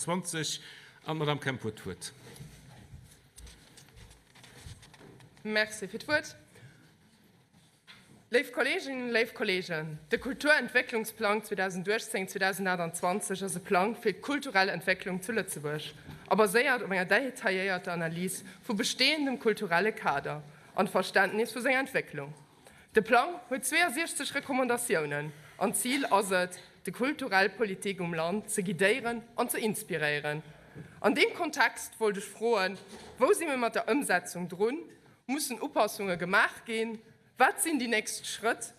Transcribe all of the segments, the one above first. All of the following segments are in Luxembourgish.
2028. An d'Madame Kemp huet d'Wuert. Merci fir d'Wuert. Léif Kolleeginnen, léif Kolleegen, de Kulturentwécklungsplang 2018, 2028 ass e Plang fir d'kulturell Entwécklung zu Lëtzebuerg a baséiert op enger detailléierter Analys vu besteeëndem kulturelle Kader an Verständnis vu senger Entwécklung. De Plang huet 62 Recommandatiounen an d'Zil ass et, de kulturell Politik um Land ze guidéieren an ze inspiréieren. An deem Kontext wollt ech froen, Wou si mir mat der Ëmsetzung drun? Mussen Upassunge gemaach ginn? Wat sinn déi nächst Schrëtt?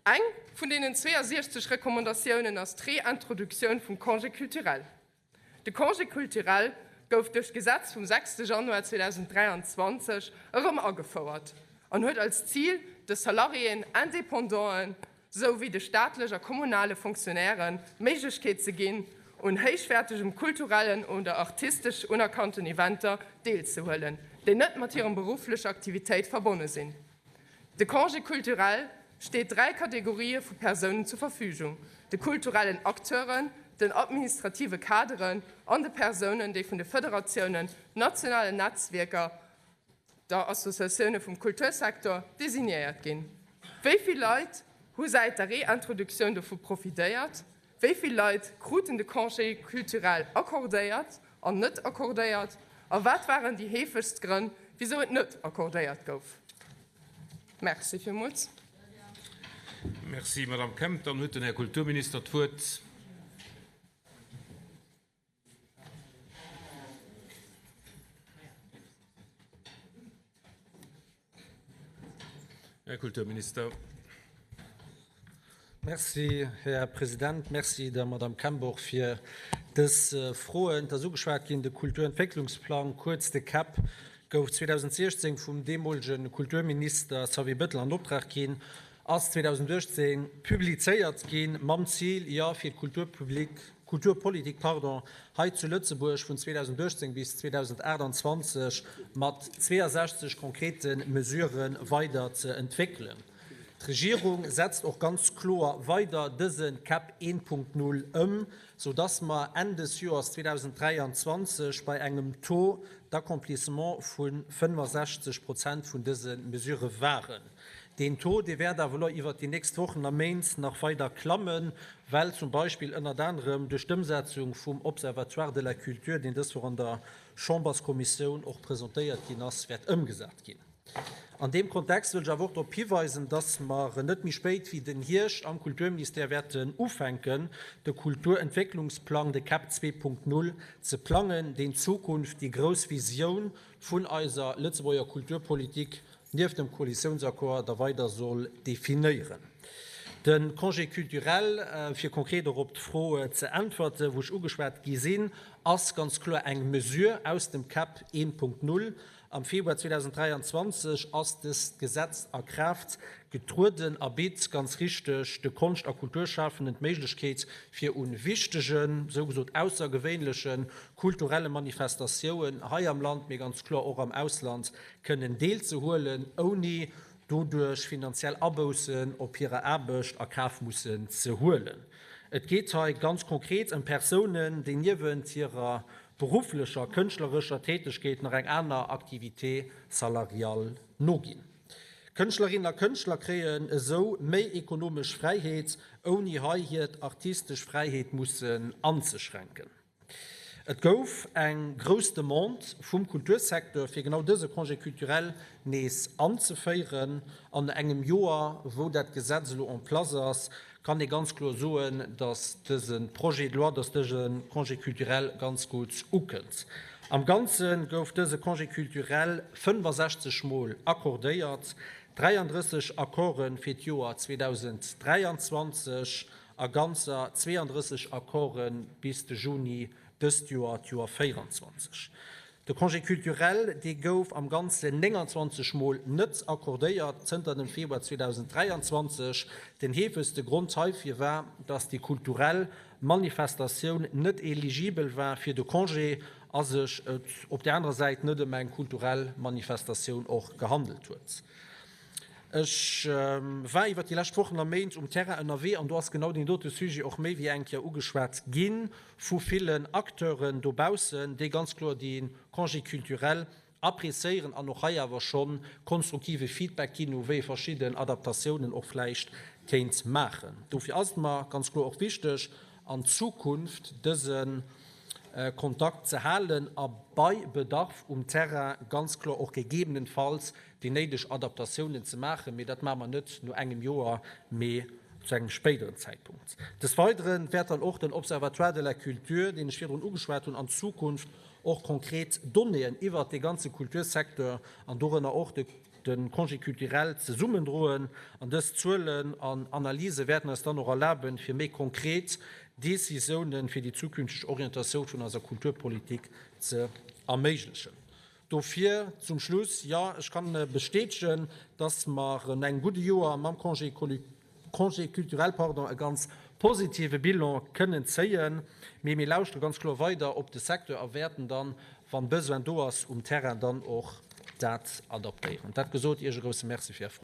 Eng vun deenen 62 Recommandatiounen ass d'Reintroduktioun vum Congé culturel. De Congé culturel gouf duerch d'Gesetz vum 6 Januar 2023 erëm agefouert an huet als Zil, de Salariéen, Indépendanten sou wéi de staatlech a kommunale Fonctionnairen d'Méiglechkeet ze ginn, un héichwäertegem kulturellen oder artistesch unerkannten Eventer deelzehuelen, déi net mat hirem berufflecher Aktivitéit verbonne sinn. De Congé culturel steet 3 Kategorië vu Persounen zur Verfügung, de kulturellen Acteuren, den administrative Kaderen an de Persounen, déi vun de Federatiounen, nationalen Netzwierker, der Associatioune vum Kultursecteur designéiert ginn. Wéi vill Leit hu säit der Reintroduktioun dovu profitéiert? Wéi vill Leit kruten de Congé culturel accordéiert an net accordéiert? A wat waren déi heefegst Grënn, wisou et net accordéiert gouf? Merci villmools. Merci, Madame Kemp. Dann huet den Här Kulturminister d'Wuert. Här Kulturminister. Merci, Här President. Merci der Madame Kemp och fir dës Froen. Et ass ugeschwat ginn, de Kulturentwécklungsplang, kuerz de KEP, gouf 2016 vum deemolege Kulturminister Xavier Bettel an Optrag ginn, ass 2018 publizéiert ginn, mam Zil, jo, fir d'Kulturpublik, Kulturpolitik, pardon, hei zu Lëtzebuerg vun 2018 bis 2028 mat 62 konkrete Mesurë weider ze entwéckelen. D'Regierung setzt och ganz kloer weider dëse KEP 1.0 ëm, soudass mer Enn des Joers 2023 bei engem Taux d'accomplissement vu 65 Prozent vun dëse Mesurë waren. Deen Taux, dee wäert awer elo iwwert déi nächst Wochen a Méint nach weider klammen, well zum Beispill ënnert anerem duerch d'Ëmsetzung vum Observatoire de la culture, deen dës Woch an der Chamberskommissioun och presentéiert ginn ass, wäert ëmgesat ginn. An deem Kontext wëll ech awer och drop hiweisen, dass mer net méi spéit wéi den Hierscht am Kulturministère wäerten ufänken, de Kulturentwécklungsplang, de KEP 2.0, ze plangen, deen d'Zukunft, déi grouss Visioun vun eiser Lëtzebuerger Kulturpolitik nieft dem Koalitiounsaccord da weider soll definéieren. De Congé culturel, fir konkret och op d'Fro ze äntwerten, wou ech ugeschwat gi sinn, ass ganz kloer eng Mesure aus dem KEP 1.0. Am Februar 2023 ass dëst Gesetz a Kraaft getrueden a bitt ganz richteg de Konscht a Kulturschafenden d'Méiglechkeet, fir u wichtegen, esou gesot aussergewéinleche kulturelle Manifestatiouen hei am Land, mee ganz kloer och am Ausland, kënnen deelzehuelen, ouni doduerch finanziell Aboussen op hirer Aarbecht a Kaf mussen ze huelen. Et geet hei ganz konkret ëm Persounen, déi niewent hirer berufflecher kënschtlerescher Tätegkeet nach eng aner Activité salariale noginn. Kënschtlerinnen a Kënschtler kréien esou méi ekonomesch Fräiheet, ouni hei hir artistesch Fräiheet mussen anzeschränken. Et gouf eng grouss Demande vum Kultursecteur, fir genau dëse Congé culturel nees anzeféieren. An no engem Joer, wou dat Gesetz elo en place ass, kann ee ganz kloer soen, datt dëse Projet de loi, datt dëse Congé culturel ganz gutt ukënnt. Am Ganze gouf dëse Congé culturel 65 Mol accordéiert, 33 Accorde fir d'Joer 2023, a ganzer 32 Accorde bis de Juni dëst Joer, d'Joer 24. De Congé culturel, dee gouf am Ganzen 29 Mol net accordéiert zënter dem Februar 2023. Den heefegste Grond heifir war, dass déi kulturell Manifestatioun net eligibel war fir de Congé a sech et op där anerer Säit net ëm eng kulturell Manifestatioun och gehandelt huet. Ech war iwwert déi lescht Wochen a Méint um Terrain ënnerwee an do ass genau deen dote Sujet och méi wéi eng Kéier ugeschwat gi vu villen Acteuren dobaussen, déi ganz kloer dee Congé culturel appréciéieren an och hei awer scho konstruktive Feedback ginn hu wéi ee verschidden Adaptatiounen och vläicht kéint maachen. Dofir ass et mer ganz kloer och wichteg, an Zukunft dëse Kontakt ze halen a bei Bedarf um Terrain ganz kloer och gegebenenfalls déi néideg Adaptatiounen ze maachen, mee dat maache mer net no engem Joer, mee zu engem spéideren Zäitpunkt. Des Weidere wäert dann och den Observatoire de la culture, deen ech virdrun ugeschwat hunn, an Zukunft och konkret Donnéeën iwwert dee ganze Kultursecteur an dorënner och de Congé culturel zesummendroen. An dës Zuelen an Analyse wäerten eis dann och erlaben, fir méi konkret Décisiounen fir déi zukünfteg Orientatioun vun eiser Kulturpolitik ze erméiglechen. Dofir zum Schluss, Jo, ech kann bestätegen, dass mer no engem gudde Joer mam Congé Congé culturel pardon, e ganz positive Bilan kënnen zéien. Mee mir lauschtere ganz kloer weider op de Secteur a wäerten dann, wann Besoin do ass, um Terrain dann och dat adaptéieren. Dat gesot, Iech e grousse Merci fir Är Fro.